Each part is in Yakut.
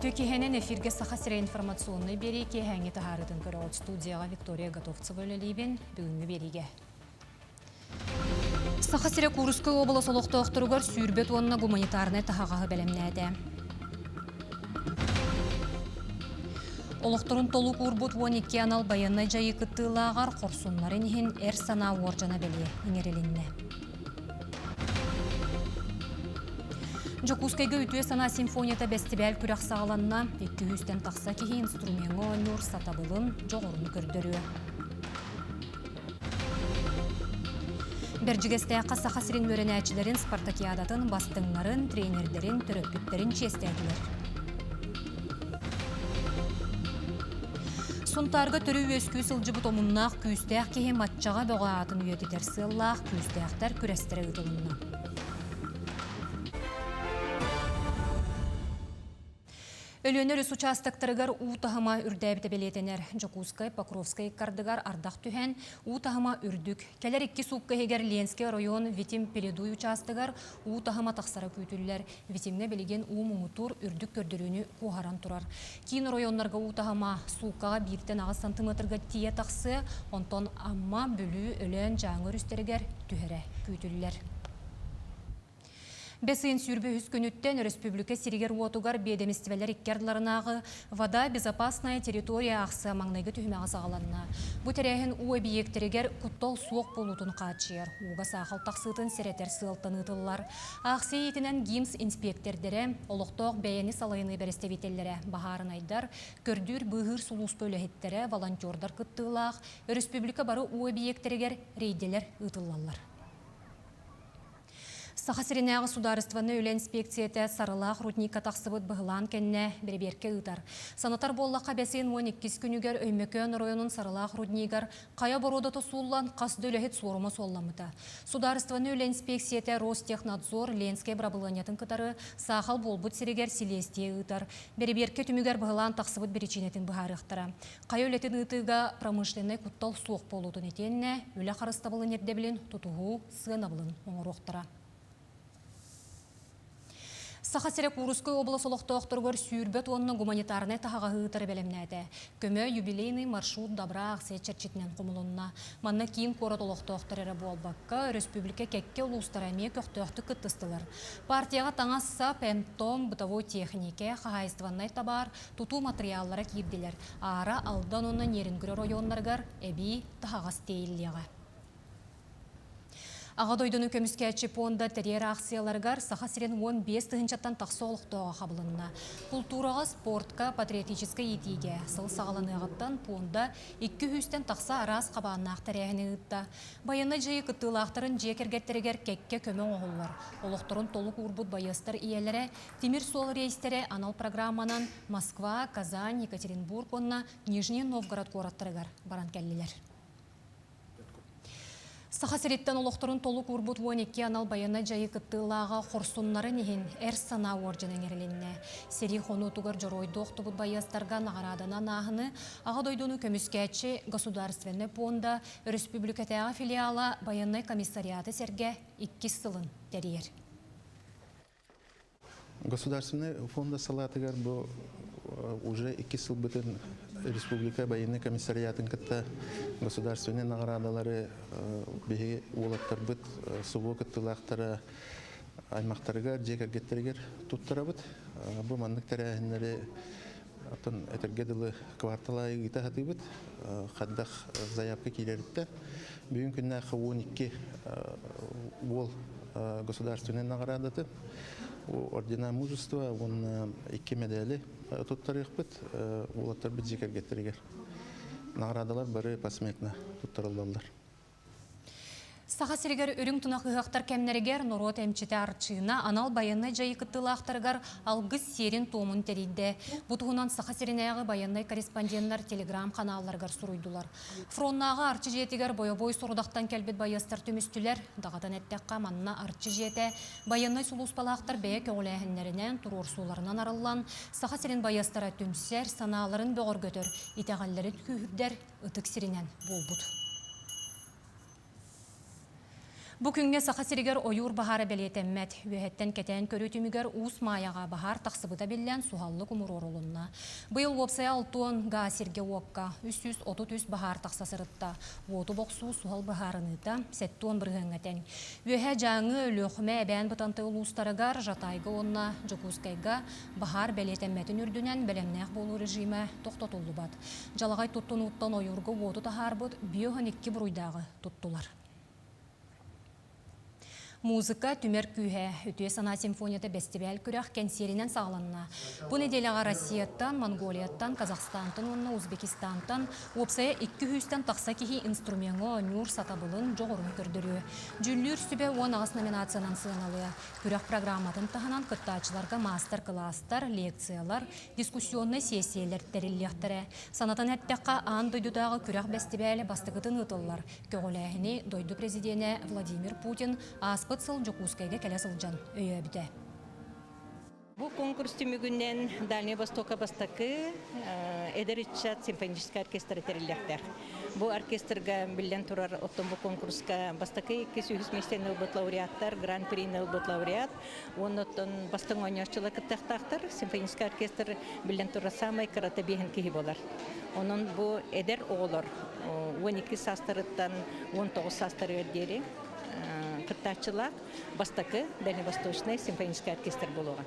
Үтүө киһинэн эфиргэ Саха сирэ информационнай биэрии киэһээҥҥи таһаарыытын көрөҕүт. Студияҕа Виктория Готовцева үлэлиибин. Бүгүҥҥү биэриигэ. Саха сирэ Курскай уобалас олохтоохторугар 20 уонна гуманитарнай таһаҕаһы бэлэмнээтэ. Олохторун толук уурбут 12 анал байыаннай дьайыы кыттыылааҕар хорсуннарын иһин эр санаа уордьана бэлиэ иҥэрилиннэ. Дьокуускайга Үтүө санаа симфонията бэстибээл күрэх саҕаланна. 200-тэн тахса киһи инструмеҥҥа оонньуур сатабылын, дьоҕурун көрдөрүө. Бэрдьигэстээххэ Саха сирин үөрэнээччилэрин спартакиадатын бастыҥнарын, тренердэрин, төрөппүттэрин чиэстээтилэр. Сунтаарга төрүү-үөскүү сылдьыбыт омуннаах күүстээх киһи Маччаҕа бөҕө аатын үйэтитэр сыаллаах күүстээхтэр күрэстэрэ ыытылынна. Өлүөнэ өрүс учаастактарыгар уу таһыма үрдээбитэ бэлиэтэнэр. Дьокуускай, Покровскай ыккардыгар ардах түһэн, уу таһыма үрдүк. Кэлэр икки суукка иһигэр Ленскэй оройуон Витим Пеледуй учаастагар уу таһыма тахсара күүтүллэр. Витимҥэ билигин уу муҥутуур үрдүк көрдөрүүнү куоһаран турар. Киин оройуоннарга уу таһыма сууккаҕа бииртэн аҕыс сантыметрга тиийэ тахсыа, онтон Амма, Бүлүү, Өлөөн, Дьааҥы өрүстэригэр түһэрэ күүтүллэр. Бэс ыйын 23 күнүттэн өрөспүүбүлүкэ сиригэр-уотугар биэдэмистибэлэр икки ардыларынааҕы «Вода – безопасная территория» аахсыйа маҥнайгы түһүмэҕэ саҕаланна. Бу тэрээһин уу эбийиэктэригэр куттал суох буолуутун хааччыйар, ууга саахал тахсыытын сэрэтэр сыалтан ыытыллар. Аахсыйа иитинэн ГИМС инспиэктэрдэрэ, олохтоох бэйэни салайыныы бэрэстэбиитэллэрэ, баһаарынайдар, көрдүүр-быыһыыр сулууспа үлэһиттэрэ, волонтердар кыттыылаах өрөспүүбүлүкэ бары уу эбийиэктэригэр рейдэлэр ыытыллаллар. Саха сиринээҕи судаарыстыбаннай үлэ инспекцията Сарылаах рудникка тахсыбыт быһылаан кэннэ бэрэбиэркэ ыытар. Санатар буоллахха, бэс ыйын 12 күнүгэр Өймөкөөн оройуонун Сарылаах руднигар хайа боруодата сууллан, хас да үлэһит суорума суолламмыта. Судаарыстыбаннай үлэ инспекцията Ростехнадзор Ленскэй бырабылыанньатын кытары саахал буолбут сиригэр силиэстийэ ыытар. Бэрэбиэркэ түмүгэр быһылаан тахсыбыт биричиинэтин быһаарыахтара. Хайа үлэтин ыытыыга промышленнай куттал суох буолуутун итиэннэ үлэ харыстабылын ирдэбилин тутуһуу сыанабылын оҥоруохтара. Саха сирэ Курскай уобалас олохтоохторугар 20 уонна гуманитарнай таһаҕаһы ыытары бэлэмнээтэ. Көмө юбилейный маршрут добра акция чэрчитинэн хомулунна. Манна киин куорат олохтоохторо эрэ буолбакка, өрөспүүбүлүкэ кэккэ улуустара эмиэ көхтөөхтүк кыттыстылар. Партияҕа таҥас-сап, эмп-том, бытовой техникэ, хаһаайыстыбаннай табаар, тутуу матырыйааллара киирдилэр. Аара Алдан уонна Нерюнгри оройуоннарыгар эбии таһаҕас тиэйиллиэҕэ. Аҕа дойдуну көмүскээччи пуонда тэрийэр аахсыйаларыгар Саха сирин 15 тыһыынчаттан тахса олохтооҕо хабылынна. Култуураҕа, спортка, патриотическай иитиигэ сыл саҕаланыаҕыттан пуонда 200-тэн тахса араас хабааннаах тэрээһини ыытта. Байыаннай дьайыы кыттыылаахтарын дьиэ кэргэттэригэр кэккэ көмө оҥоһуллар. Олохторун толук уурбут байыастар ийэлэрэ тимир суол рейстэрэ анал программанан Москва, Казань, Екатеринбург уонна Нижний Новгород куораттарыгар баран кэллилэр. Саха сириттэн олохторун толук уурбут 12 анал байыаннай дьайыы кыттыылааҕа хорсуннарын иһин эр санаа уордьана иҥэрилиннэ. Сэрии хонуутугар дьоруойдуу охтубут байыастарга наҕарааданан ааһыны Аҕа дойдуну көмүскээччи государственнай пуонда өрөспүүбүлүкэтээҕи филиала байыаннай комиссариаты сэргэ иккис сылын тэрийэр. Государственнай фонда салаатыгар бу уже икки сылбытын республика военный комиссариатын кытта государственнай наҕараадалары биһиги уолаттарбыт СВО кыттыылаахтара аймахтарыгар, дьиэ кэргэттэригэр туттарабыт. Бу маннык тэрээһиннэри оттон этэргэ дылы квартал аайы ыыта сатыыбыт. Хайдах заявка киирэриттэн. Бүгүн күннээххэ 12 уол государственнай наҕараадатын, ордена мужества уонна икки мэдээли туттарыахпыт уолаттарбыт дьиэ кэргэттэригэр. Наҕараадалар бары посмертно туттарыллаллар. Саха сиригэр үрүҥ тунах ыһыахтар кэмнэригэр норуот эмчитэ Арчыына анал байыаннай дьайыы кыттыылаахтарыгар алгыс сиэрин-туомун тэрийдэ. Бу туһунан Саха сиринээҕи байыаннай корреспонденнар телеграм-ханаалларыгар суруйдулар. Фроннааҕы Арчы дьиэтигэр бойобуой сорудахтан кэлбит байыастар түмүстүлэр. Даҕатан эттэххэ, манна Арчы дьиэтэ байыаннай сулууспалаахтар бэйэ көҕүлээһиннэринэн, туруорсууларынан арыллан, Саха сирин байыастара түмсэр, санааларын бөҕөргөтөр, итэҕэллэрин күүһүрдэр ытык сиринэн буолбут. Бу күҥҥэ Саха сиригэр ойуур баһаара бэлиэтэммэт. Үөһэттэн кэтээн көрүү түмүгэр Уус Маайаҕа баһаар тахсыбыта биллэн суһаллык умуруорулунна. Быйыл уопсайа 60 гаа сиргэ-уокка 333 баһаар тахса сырытта. Уоту бохсуу суһал быһаарыныыта 70 бырыһыаҥҥа тэҥ. Үөһээ Дьааҥы, Өлүөхүмэ, Эбээн Бытантай улуустарыгар, Жатайга уонна Дьокуускайга баһаар бэлиэтэммэтин үрдүнэн бэлэмнээх буолуу режимэ тохтотуллубат. Дьалаҕай туттунууттан ойуурга уоту таһаарбыт 52 буруйдааҕы туттулар. Музыка түмэр күүһэ Үтүө санаа симфонията бэстибээл күрэх кэнсиэринэн саҕаланна. Бу нэдиэлэҕэ Россияттан, Монголияттан, Казахстантан уонна Узбекистантан уопсайа 200-тэн тахса киһи инструмеҥҥа оонньуур сатабылын, дьоҕурун көрдөрүө. Дьүүллүүр сүбэ 18 номинациянан сыаналыа. Күрэх программатын таһынан кыттааччыларга маастар-кылаастар, лекциялар, дискуссионнай сиэссийэлэр тэриллиэхтэрэ. Санатан эттэххэ, аан дойдутааҕы күрэх бэстибээлэ бастакытын ыытыллар. Көҕүлээһини дойду президенэ Владимир Путин ааспыт сыл Дьокуускайга кэлэ сылдьан өйөөбүтэ. Бу конкурс түмүгүнэн Дальний Востока бастакы эдэр ыччат симфоническай оркестра тэриллиэхтээх. Бу оркестрга биллэн турар оттон бу конкурска бастакы иккис үһүс миэстэни ылбыт лауреаттар, гран-прини ылбыт лауреат, уонна оттон бастыҥ оонньооччулар кыттыахтаахтар. Симфоническай оркестр биллэн турар саамай кырата биэһин киһи буолар. Онон бу эдэр оҕолор 12 саастарыттан 19 саастарыгар диэри кыттааччылаах бастакы Дальневосточный симфоническай оркестр буолуоҕа.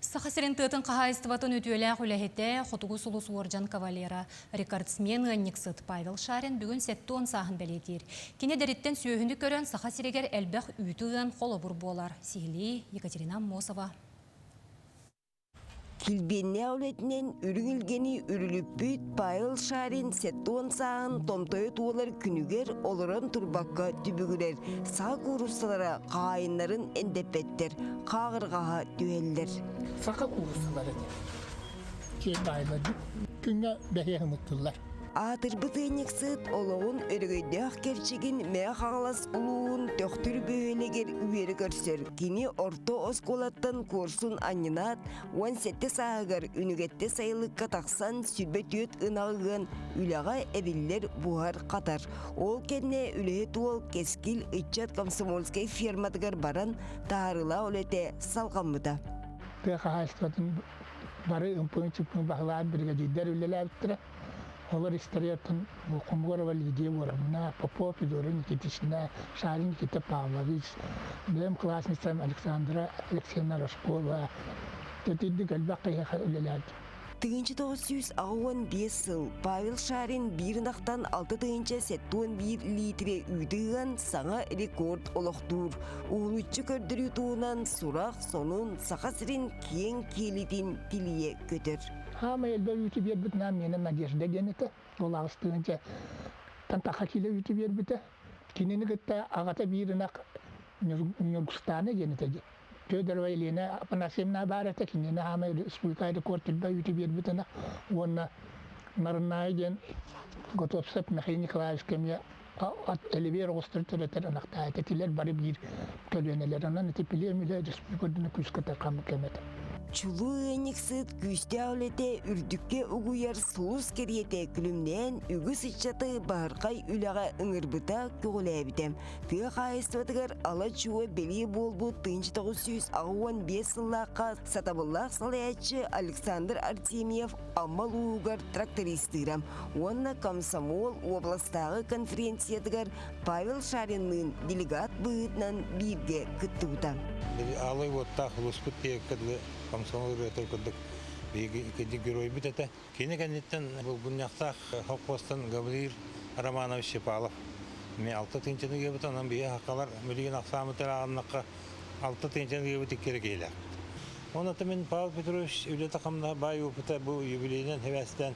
Саха сирин тыатын хаһаайыстыбатын үтүөлээх үлэһитэ, Хотугу сулус уордьан кавалера, рекордсмен ыанньыксыт Павел Шарин бүгүн 70 сааһын бэлиэтиир. Кини эдэриттэн сүөһүнү көрөн Саха сиригэр элбэх үүтү ыан холобур буолар. Сиһилии Екатерина Аммосова. Килбиэннээх үлэтинэн үрүҥ илгэни үрүлүппүт Павел Шарин 70 сааһын томтойо туолар күнүгэр олорон турбакка түбүгүрэр саха кууруссалара хаһаайыннарын эндэппэттэр, хааҕырҕаһа түһэллэр. Саха кууруссалара этэ. Киэн баайылар күҥҥэ бэһиэһин ыттыллар. Аатырбыт ыанньыксыт олоҕун өрөгөйдөөх кэрчигин Мэҥэ Хаҥалас улууһун Төхтүр бөһүөлэгэр үөрэ көрсөр. Кини орто оскуолаттан куорсун анньынаат, 17 сааһыгар Үнүгэттэ сайылыкка тахсан 24 ынаҕы ыан үлэҕэ эбиллэр буһар-хатар. Ол кэннэ үлэһит уол Кэскил ыччат комсомольскай ферматыгар баран таһаарыылаах үлэтэ салҕаммыта. Тыа хаһаайыстыбатын бары ымпыын-чымпыын баһылаан биригэдьиирдэр үлэлээбиттэрэ. Олор историяттан Хомугорова Лидия Егоровна, Попов Федора Никитична, Шарин Никита Павлович, бэйэм классницам Александра Алексеевна Рожкова, Тэтирдик элбэх киһиэхэ үлэлээбит. 1985 сыл Павел Шарин биир ынахтан 6 071 литрэ үүтү ыан саҥа рекорд олохтуур. Уһулуччу көрдөрүү туһунан сурах, сонун Саха сирин киэҥ киэлитин тилийэ көтөр. Хаамай элбэх үүтү биэрбит нам миэнэ Надежда диэн этэ. Ол 8 тыһыынча тахха киилэ үүтү биэрбитэ. Кинини кытта аҕата биир ынах Ньургустаана диэн этэ дии. Федорова Елена Афанасьевна баар этэ, кинини хаамай республика рекорд элбэх үүтү биэрбит ынах. Уонна Нарыннаайы диэн Готовцев Михаил Николаевич кэмҥэ элевер оҕустар төрөтөр ынахтаах этэ. Тилэр бары биир көлүөнэлэр. Онон ити пилиэмилэ республика үрдүнэн күүскэ тарҕаммыт кэм этэ. Чулуу ыанньыксыт күүстээх үлэтэ үрдүккэ угуйар сулус кэриэтэ күлүмнээн үгүс ыччаты баһырхай үлэҕэ ыҥырбыта, көҕүлээбитэ. Тыа хаһаайыстыбатыгар ала-чуо бэлиэ буолбут 1985 сыллаахха сатабыллаах салайааччы Александр Артемьев Амма улууһугар трактористыыра уонна комсомол уобаластааҕы конференциятыгар Павел Шаринныын делегат быһыытынан бииргэ кыттыбыта. Алай уоттаах улууспут диэккэ дылы комсомол ырыата курдук биһиги икки геройбут этэ. Кини кэнниттэн Булгунньахтаах холкуостан Гаврил Романович Чепалов мен 6 тыһыынчаны ыабыт, онон биһи хакалар билигин ахсаамытыр ааҕыннахха 6 тыһыынчаны ыабыт икки эрэ киһилээхпит. Онон мин Павел Петрович үлэтэ хамнаһа баай опыта бу юбилейинэн сибээстээн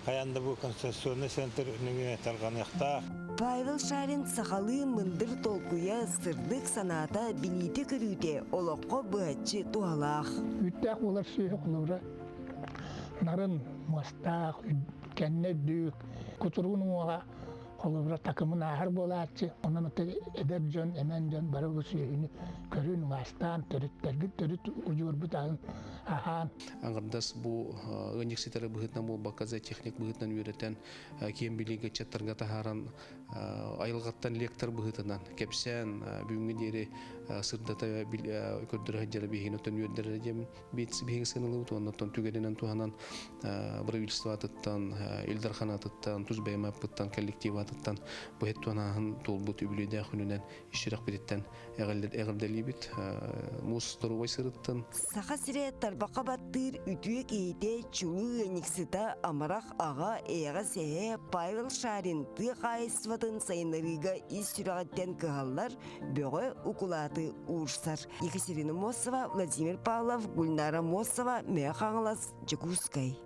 хайаан да бу конституционный центр нөҥүө тарҕаныахтаах. Павел Шарин сахалыы мындыр толкуйа, сырдык санаата, билиитэ-көрүүтэ олоххо быһаччы туһалаах. Үүттээх буолар сүөһү холобура нарын, муостаах, кэннэ үрдүк, кутуругун уҥуоҕа. Холобура такымын ааһар буолааччы, онон эдэр дьон, эмэн дьон бары бу сүөһүнү көрүн, угаастаан, төрүттэргит төрүт удьуорбут аһын аһаан. Аҥардас бу ыанньыксытары быһыытынан буолбакка, зоотехник быһыытынан үөрэтэн, киэн билиигэ ыччаттарга таһааран, айылҕаттан лектор быһыытынан кэпсээн, бүгүҥҥү диэри сырдата көрдөрө сылдьара биһигини оттон үөрдэрэ диэн биһиги сыаналыыбыт уонна оттон түгэнинэн туһанан правительство атыттан, Ил Дархан атыттан, тус бэйэм аппыттан, коллектив атыттан бу һэттуонааһын туолбут үбүлүөйдээх күнүнэн ис сүрэхпититтэн эҕэрдэлиибит. Муус доруобай сырыттын. Саха сирэ тарбахха баттыыр үтүө киһитэ, чулуу ыанньыксыта, амарах аҕа, эйэҕэс эһэ Павел Шарин тыа хаһаайыстыбатын сайыннарыыга ис сүрэҕиттэн кыһаллар, бөҕө укулааты уурсар. Екатерина Мосова, Владимир Павлов, Гульнара Мосова, Мэҥэ Хаҥалас, Дьокуускай.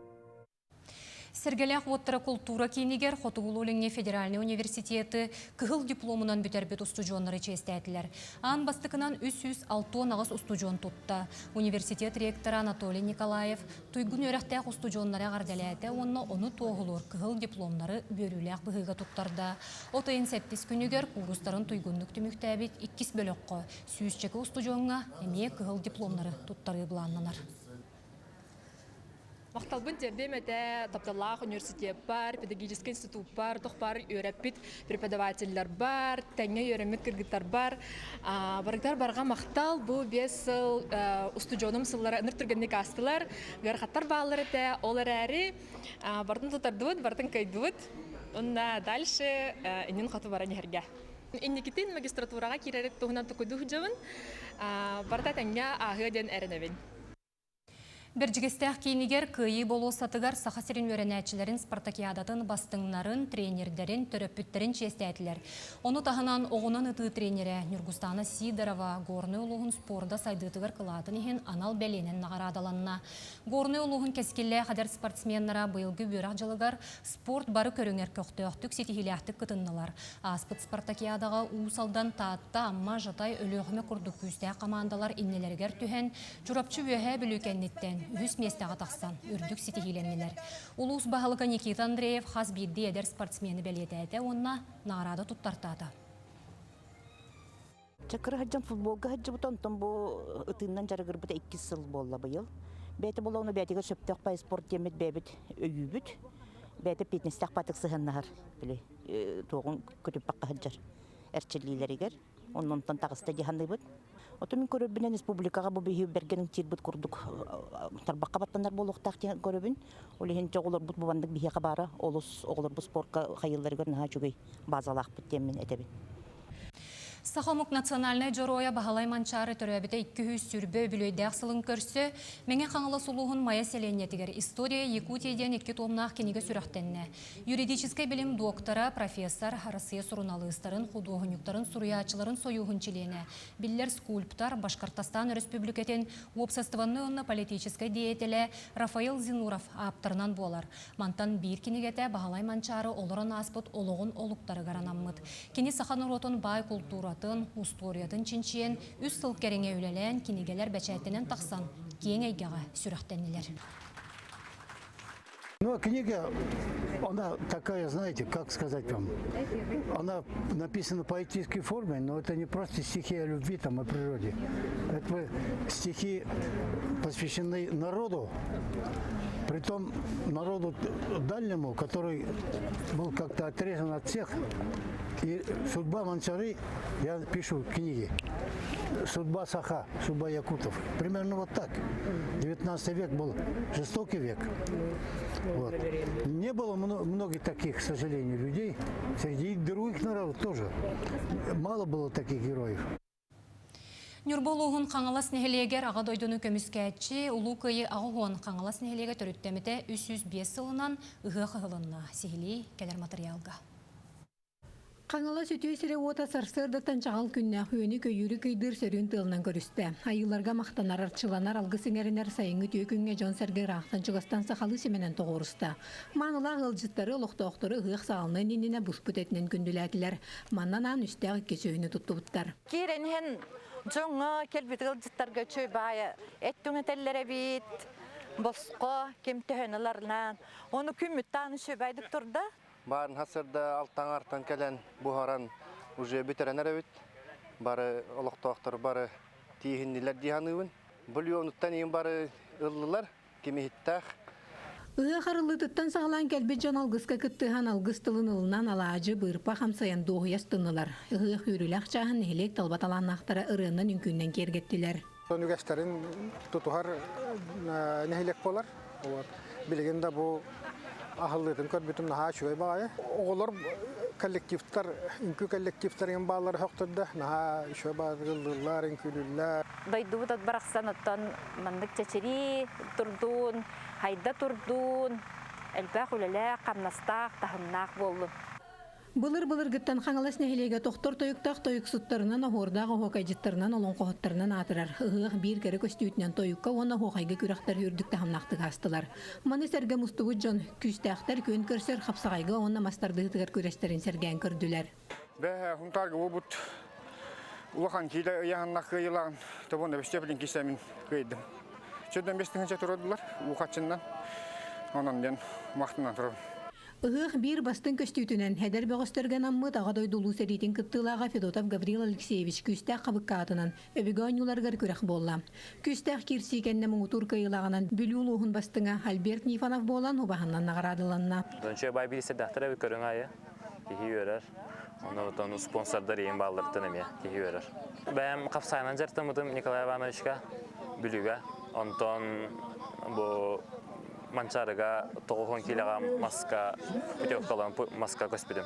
Сэргэлээх уоттара култуура киинигэр Хотугулуу-Илиҥҥи федеральнай университеты кыһыл дипломунан бүтэрбит устудьуоннары чиэстээтилэр. Аан бастакынан 368 устудьуон тутта. Университет ректора Анатолий Николаев туйгун үөрэхтээх устудьуоннары эҕэрдэлээтэ уонна ону туоһулуур кыһыл дипломнары үөрүүлээх быһыыга туттарда. От ыйын сэттис күнүгэр куурустарын туйгуннук түмүктээбит иккис бөлөххө сүүсчэкэ устудьуоҥҥа эмиэ кыһыл дипломнары туттарыы былааннанар. Махталбын тиэрдиэм этэ тапталлаах университеппар, педагогическай институппар, тохпар үөрэппит преподавателларбар, тэҥҥэ үөрэммит кыргыттарбар. Барыгытар барҕа махтал. Бу 5 сыл устудьуонум сыллара ыныр түргэнник аастылар. Ыарахаттар бааллар этэ. Ол эрээри барытын тутардыбыт, барытын кыайдыбыт. Уонна дальше иннин хоту баран иһэргэ. Инникитин магистратураҕа киирэр туһунан токуйдуу сылдьабын. Барыта тэҥҥэ ааһыа диэн эрэнэбин. Бэрдьигэстээх киинигэр Кыайыы болуоссатыгар Саха сирин үөрэнээччилэрин спартакиадатын бастыҥнарын, тренердэрин, төрөппүттэрин чиэстээтилэр. Ону таһынан оҕунан ытыы тренерэ Ньургустаана Сидорова Горнай улууһун спорда сайдыытыгар кылаатын иһин анал бэлиэнэн наҕараадаланна. Горнай улууһун кэскиллээх эдэр спортсменнара быйылгы үөрэх дьылыгар спорт бары көрүҥэр көхтөөхтүк, ситиһиилээхтик кытыннылар. Ааспыт спартакиадаҕа Уус Алдан, Таатта, Амма, Жатай, Өлүөхүмэ курдук күүстээх хамаандалар иннилэригэр түһэн, Чурапчы Үөһээ Бүлүү кэнниттэн үһүс миэстэҕэ тахсан үрдүк ситиһиилэннилэр. Улуус баһылыга Никита Андреев хас биирдии эдэр спортсмены бэлиэтээтэ уонна наҕараада туттартаата. Чакыры сылдьан футболга сылдьыбыта, онтон бу ытыыннан дьарыгырбыта иккис сыл буолла быйыл. Бэйэтэ буолла ону бэйэтигэр сөптөөх бай спорт диэммит бэйэбит өйүүбүт. Бэйэтэ фитнестээх баатык сыһыаннаһар били туоҕун көтүппэккэ сылдьар эрчиллиилэригэр. Оннонтон таҕыста дии саныыбыт. Оту мин көрөрбүнэн республикаҕа бу биһи бэргэн ынчыырбыт курдук тарбахха баттанар буолуохтаах диэн көрөбүн. Ол иһин оҕолорбут бу маннык биһиэхэ баара олус оҕолорбут спорка хайыылларыгар наһаа үчүгэй базалаахпыт диэммин этэбин. Саха омук национальнай дьоруойа Баһылай Манчаары төрөөбүтэ 220 үбүлүөйдээх сылын көрсө Мэҥэ Хаҥалас улууһун Майа сэлиэнньэтигэр «История Якутии» диэн икки туомнаах кинигэ сүрэхтэннэ. Юридическай билим доктора, профессор, Россия суруналыыстарын, худуоһунньуктарын, суруйааччыларын сойууһун чилиэнэ, биллэр скульптор, Башкортостан Өрөспүүбүлүкэтин уопсастыбаннай уонна политическай деятелэ Рафаил Зинуров ааптарынан буолар. Мантан биир кинигэтэ Баһылай Манчаары олорон ааспыт олоҕун олуктарыгар анаммыт. Кини саха норуотун баай култууратын, устуоруйатын чинчийэн, үс сыл кэриҥэ үлэлээн, кинигэлэр бэчээттэнэн тахсан, киэҥ эйгэҕэ сүрэхтэннилэр. Ну, книга, она такая, знаете, как сказать вам, она написана в поэтической форме, но это не просто стихи о любви там, о природе. Это стихи, посвящены народу, притом народу дальнему, который был как-то отрезан от всех. И судьба Манчары, я пишу в книге, судьба Саха, судьба якутов. Примерно вот так. 19 век был жестокий век. Вот. Не было многих таких, к сожалению, людей. Среди других народов тоже. Мало было таких героев. Ньурба улууһун Хаҥалас нэһилиэгэр Аҕа дойдуну көмүскээччи Улуу Кыайыы 80 Хаҥалас нэһилиэгэ төрүттэммитэ 305 сылынан ыһыах ыһылынна. Сиһилии кэлэр матырыйаалга. Хаҥалас үтүө сирэ-уота сарсыардаттан чаҕыл күннээх үөнү-көйүүрү кыйдыыр сөрүүн тыалынан көрүстэ. Айыыларга махтанар, арчыланар, алгыс иҥэринэр сайыҥҥы үтүө күҥҥэ дьон-сэргэ ыраахтан-чугастан сахалыы симэнэн тоҕуоруста. Маанылаах ыалдьыттары, олохтоохтору ыһыах саҕаланыан иннинэ буспут этинэн күндүлээтилэр. Манна анаан үстээх икки сүөһүнү туттубуттар. Киирэн иһэн дьоҥҥо кэлбит ыалдьыттарга үчүгэй баайа эт түҥэтэллэр эбит, босхо ким төһөнү ыларынан. Ону күммүт тааны үчүгэйдик турда. Баарын хасырда алтаҥартан кэлэн буһаран уже бүтэрэн эрэбит. Бары олохтоохтор бары тииһиннилэр дии саныыбын. Бульонуттан иин бары ыллылар, ким иһиттээх. Ыһыах арыллыытыттан саҕалаан кэлбит дьон алгыска кыттыһан алгыс тылын ылынан алаадьы, быырпах амсайан дуоһуйа астыннылар. Ыһыах үөрүүлээх чааһын нэһилиэк талба талааннаахтара ырыанан үҥкүүннэн киэргэттилэр. Үгэстэрин тутуһар нэһилиэк буолар. Вот. Билигин да бу аһыллыытын көрбүтүм наһаа үчүгэй баҕайы. Оҕолор коллективтар, үҥкүү коллективтарын бааллара сөхтөрдө. Наһаа үчүгэй баҕайы үҥкүүлүүллэр. Дойдубут от барахсан оттон маннык чэчирии турдуун, хайда турдуун, элбэх үлэлээх, хамнастаах, таһымнаах буоллун. Былыр-былыргыттан Хаҥалас нэһилиэгэ тохтор тойуктаах тойуксуттарынан, оһуордаах оһуокайдьыттарынан, олоҥхоһуттарынан аатырар. Ыһыах биир кэрэ көстүүтүнэн тойукка уонна оһуохайга күрэхтэр үрдүк таһымнаахтык аастылар. Маны сэргэ мустубут дьон күүстээхтэр күөн көрсөр хапсаҕайга уонна мас тардыһыытыгар күрэстэрин сэргээн көрдүлэр. Бэһэ Хунтаарга буолбут улахан киилэ ыйааһыннаах кыайыылааҕын тобуонна бэстиэпилин киисэмин кыайдым. Чөдөн бэс тыһыынча турардылар уу хаччыннан. Онон диэн махтанан турабын. Ыһыах биир бастыҥ көстүүтүнэн эдэр бөҕөстөргө анаммыт Аҕа дойду Улуу сэриитин кыттыылааҕа Федотов Гаврил Алексеевич күүстээх хабыкка аатынан өбүгэ оонньууларыгар күрэх буолла. Күүстээх киирсии кэннэ муҥутуур кыайыылааҕынан Бүлүү улууһун бастыҥа Альберт Нифонов буолан убаһаннан наҕараадаланна. Дончуя бай бириистэдэхтэр эбит көрүҥ аайы киһи үөрэр. Онон отон спонсордар иин баалларыттан эмиэ киһи үөрэр. Бэйэм хапсаайынан дьарыктаммытым Николай Ивановичка Бүлүүгэ. Онтон бу Манчаарыга 90 киилэҕэ маска путевкалаан маска көспүтүм.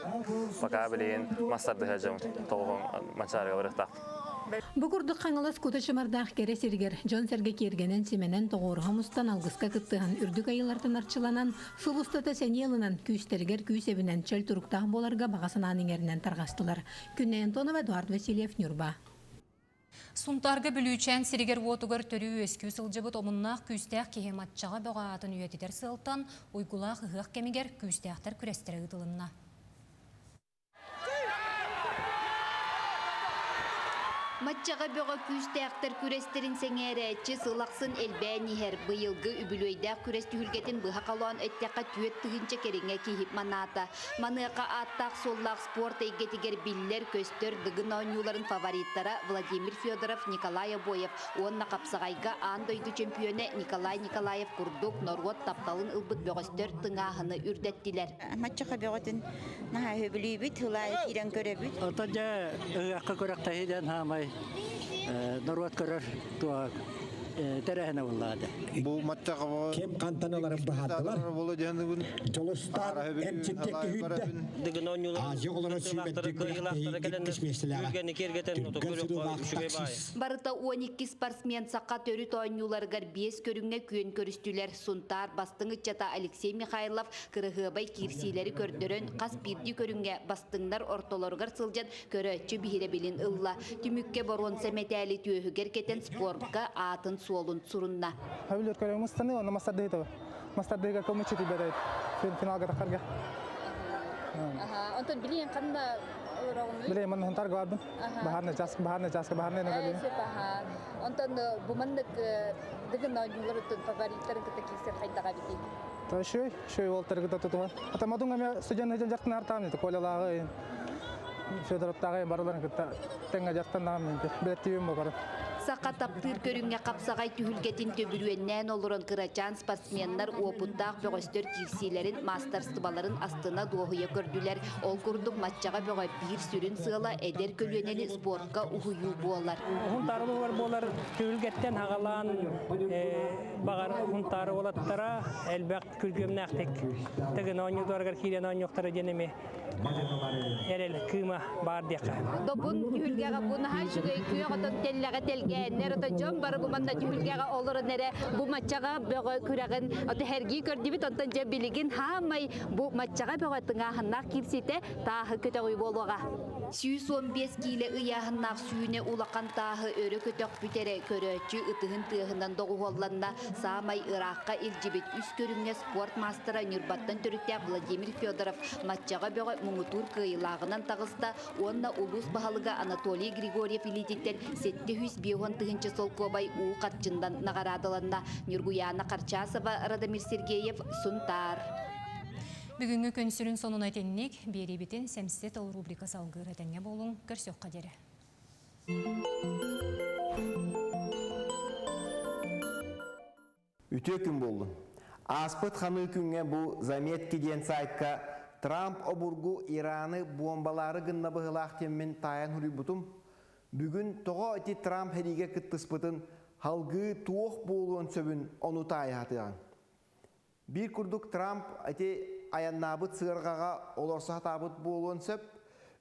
Пока билигин мас тардыһа дьон 90 Манчаарыга барыахтаахпын. Бу курдук Хаҥалас кута чымардаах кэрэ сиригэр дьон-сэргэ киэргэнэн, симэнэн, тоҕуоруһа мустан, алгыска кыттыһан, үрдүк айыылартан арчыланан, сыл устата сэниэ ылынан, күүстэригэр күүс эбинэн, чөл туруктаах буоларга баҕа санаан иҥэринэн тарҕастылар. Күннэй Антонова, Эдуард Васильев, Ньурба. Сунтаарга Бүлүүчээн сиригэр-уотугар төрүү-үөскүү сылдьыбыт омуннаах күүстээх киһи Маччаҕа бөҕө аатын үйэтитэр сыалтан уйгулаах ыһыах кэмигэр күүстээхтэр күрэстэрэ ыытылынна. Маччаҕа бөҕө күүстээхтэр күрэстэрин сэҥээрээччи сыл ахсын элбээн иһэр. Быйылгы үбүлүөйдээх күрэс түһүлгэтин быһа холоон эттэххэ 4000 кэриҥэ киһи манаата. Маныаха ааттаах-суоллаах спорт эйгэтигэр биллэр-көстөр Дыгын оонньууларын фавориттара Владимир Федоров, Николай Обоев уонна хапсаҕайга аан дойду чөмпүйүөнэ Николай Николаев курдук норуот тапталын ылбыт бөҕөстөр тыҥааһыны үрдэттилэр. Маччаха бөҕөтүн наһаа сөбүлүүбүт, ылаайы киирэн көрөбүт. Оттон дьэ ыһыахха күрэхтэһии диэн хаамай норуот көрөр туох тэрээһинэ буллаады. Бу маттаҕа Ким хантан ыларын быһаардылар. Дьулустаан эмчиттик күһүйдэ. Азия оҕолоро сүүмэрдии күрэхтэһии иккис миэстэлээҕэ. Түргэн сырыылаах таксист. Барыта 12 спортсмен саха төрүт оонньууларыгар биэс көрүҥҥэ күөн көрүстүлэр. Сунтаар бастыҥ ыччата Алексей Михайлов кыраһыабай киирсиилэри көрдөрөн, хас биирдии көрүҥҥэ бастыҥнар ортолоругар сылдьан көрөөччү биһирэбилин ылла. Түмүккэ боруонса мэтээли түөһүгэр кэтэн спортка аатын-суолун сурунна. Хавилер көрөмүстаны, онно мастардыһы мастардыһыга көмөчү тибэрэ финалга тахарга. Онтон билиэн ханна олороҕунуй? Билиэн манна хонтарга барбын. Баһарны час, баһарны часка баһарны нөгалин. Онтон бу маннык дыгын оонньуулар фавориттарын кытта киирсэр хайдаҕа бити? Та шөй, шөй уолтары кытта тутуһан. Ата модун эме студент хыдьан жартын артаам Колялааҕы Федоровтааҕы барыларын кытта тэҥҥэ дьартаннаҕым билэттиибин бокору. Саха таптыыр көрүҥҥэ хапсаҕай түһүлгэтин төбүрүөннээн олорон кырачаан спортсменнар уопуттаах бөҕөстөр киирсиилэрин маастарыстыбаларын астына дуоһуйа көрдүлэр. Ол курдук Маччаҕа бөҕө биир сүрүн сыала эдэр көлүөнэни спортка уһуйуу буолар. Уһун таарылыгар буолар түһүлгэттэн аҕалаан баҕар Хунтаар уолаттара элбэх күргүөмнээхтик Тыгын оонньууларыгар киирэн оонньуохтара диэн эмиэ эрэл кыыма баар диэххэ. Добун түһүлгэҕэ бу наһаа үчүгэй күөх отон тэллэҕэ тэлгээннэр ото дьон бары бу манна түһүлгэҕэ олорон эрэ бу маччаҕа бөҕө күрэҕин ото һэргии көрдүбүт онтон дьэ билигин хаамай бу маччаҕа бөҕө тыҥааһыннаах киирсиитэ тааһы көтөҕүү буолуоҕа. 115 киилэ ыйааһыннаах сүүнэ улахан тааһы өрө көтөхпүт эрэ көрөөччү ытыһын тыаһынан доҕуһуолланна. Саамай ыраахха илдьибит үс көрүҥҥэ спорт маастара Ньурбаттан төрүттээх Владимир Федоров Маччаҕа бөҕө муҥутуур кыайыылааҕынан таҕыста уонна улуус баһылыга Анатолий Григорьев илиититтэн 750 тыһыынча солкуобай уу харчыннан наҕараадаланна. Ньургуйаана Харчасова, Радомир Сергеев, Сунтаар. Бүгүҥҥү күн сүрүн сонуна итинник, биэриибитин Сэмсэ тыл рубрика салгыыр этэҥҥэ буолуҥ, көрсүөххэ диэри. Үтүө күн буоллун. Ааспыт ханыы күҥҥэ бу Заметки диэн сайтка Трамп обургу Ираны буомбалаары гынна быһылаах диэммин таайан суруйбутум. Бүгүн тоҕо ити Трамп сэриигэ кыттыспытын, халгыы туох буолуон сөбүн ону таайаһатыаҕыҥ. Биир курдук Трамп ити айаннаабыт сыарҕаҕа олорсо сатаабыт буолуон сөп.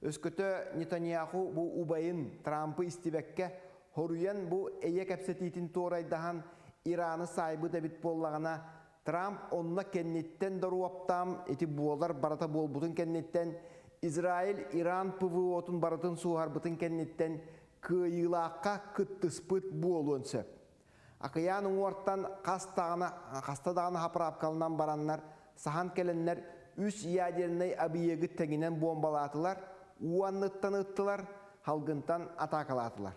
Өскөтө Нетаньяху бу убайын Трампы истибэккэ, хоруйан бу эйэ кэпсэтиитин туорайдаһан Ираны саайбыт эбит буоллаҕына, Трамп онно кэнниттэн доруоптаам ити буолар барыта буолбутун кэнниттэн Израиль Иран ПВО-тун барытын сууһарбытын кэнниттэн кыайыылаахха кыттыспыт буолуон сөп. Акыйаан уҥуортан хас даҕаны хаста даҕаны хапыраапкаланан бараннар, саһан кэлэннэр үс ядернай объегы тэҥинэн буомбалаатылар, уу анныттан ыттылар, халгынтан атаакалаатылар.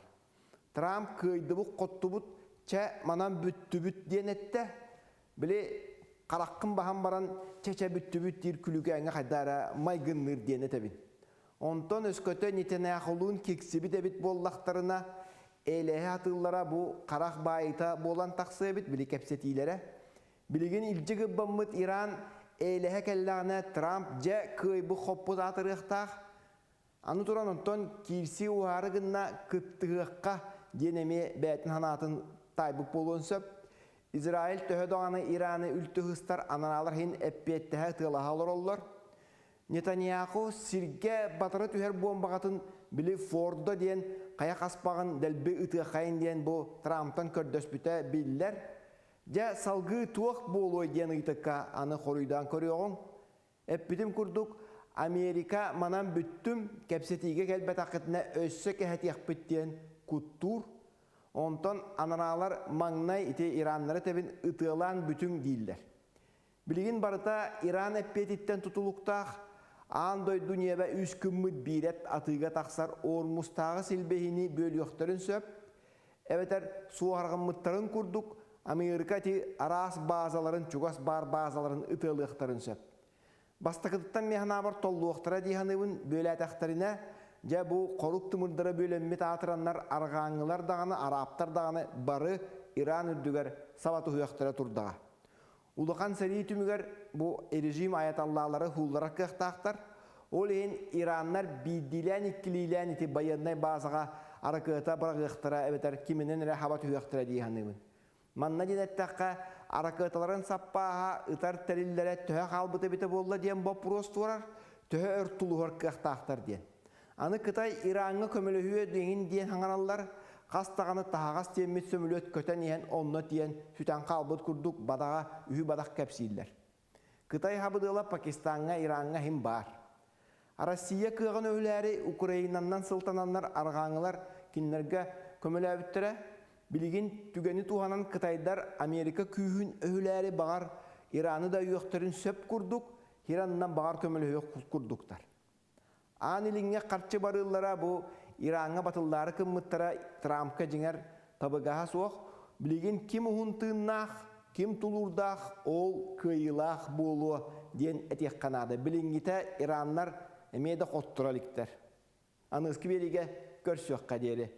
Трамп кыайдыбыт-хоттубут, чэ, манан бүттүбүт диэн эттэ. Били хараххын баһан баран чэ-чэ бүттүбүт диир күлүкээҥҥэ хайда эрэ майгынныыр диэн этэбин. Онтон өскөтө Нетаньяхулуун киксибит эбит буоллахтарына, элэһи атыыллара бу харах баайыта буолан тахсыа эбит били кэпсэтиилэрэ. Билигин илдьи гыббаммыт Иран элэһэ кэллэҕинэ Трамп дьэ кыайбыт-хоппут аатырыахтаах. Аны туран онтон киирсии уһаары гынна кыттыһыахха диэн эмиэ бэйэтин санаатын таайбыт буолуон сөп. Израиль төһө даҕаны Ираны үлтү ыһыстар анараалар иһин эппиэттэһэ ытыалаһа олороллор. Нетаньяху сиргэ батары түһэр буомбаҕатын били Фордо диэн хайа хаспаҕын дэлби ытыаххайын диэн бу Трамптан көрдөспүтэ биллэр. Дьэ, салгыы туох буолуой диэн ыйытыкка аны хоруйдаан көрүөҕүҥ. Эппитим курдук, Америка манан бүттүм, кэпсэтиигэ кэлбэтэххитинэ өссө кэһэтиэхпит диэн куттуур. Онтон анараалар маҥнай ити ираннары тэбин ытыалаан бүтүҥ дииллэр. Билигин барыта Иран эппиэтиттэн тутулуктаах, аан дойду ньиэбэ үс күммүт биирэт атыыга тахсар Ормузтааҕы силбэһиини бүөлүөхтэрин сөп, эбэтэр суоһарҕаммыттарын курдук Америка ити араас баазаларын чугас баар баазаларын ытыалыахтарын сөп. Бастакытыттан мин санаабар толлуохтара дии саныыбын бүөлээтэхтэринэ, дьэ бу хорук тымырдара бүөлэммит аатыраннар арҕааҥҥылар даҕаны, араабтар даҕаны бары Иран үрдүгэр саба туһуохтара турдаҕа. Улахан сэрии түмүгэр бу режим аяталлаалары һуулларар кыахтаахтар. Ол иһин ираннар биирдиилээн-иккилиилээн ити байыаннай баазаҕа аракыата быраҕыахтара эбэтэр киминэн эрэ хаба түһүөхтэрэ дии саныыбын. Манна диэн эттэххэ, аракыаталарын саппааһа ытар тэриллэрэ төһө хаалбыт эбитэ буолла диэн боппуруос туорар, төһө өр тулуһар кыахтаахтар диэн. Аны Кытай Ираҥҥа көмөлөһүө диҥин диэн хаҥараллар, хас даҕаны таһаҕас тиэммит сөмөлүөт көтөн иһэн онно тиийэн сүтэн хаалбыт курдук бадаҕа үһү-бадах кэпсииллэр. Кытай хабыдыала Пакистаҥҥа, Ираҥҥа иһин баар. Россия кыаҕын өһүлээри Украинаннан сылтананнар арҕааҥылар кинилэргэ көмөлөөбүттэрэ. Билигин түгэни туһанан кытайдар Америка күүһүн өһүлээри баҕар Ираны да өйүөхтэрин сөп курдук, Иранынан баҕар көмөлөһүөх курдуктар. Аан Илиҥҥэ харчы барыыллара бу Ираҥҥа батыллаары гыммыттара Трампка дьиҥэр табыгаһа суох. Билигин ким уһун тыыннаах, ким тулуурдаах, ол кыайыылаах буолуо диэн этиэххэ наада. Билиҥҥитэ ираннар эмиэ да хотторо иликтэр. Аныгыскы биэриигэ көрсүөххэ диэри.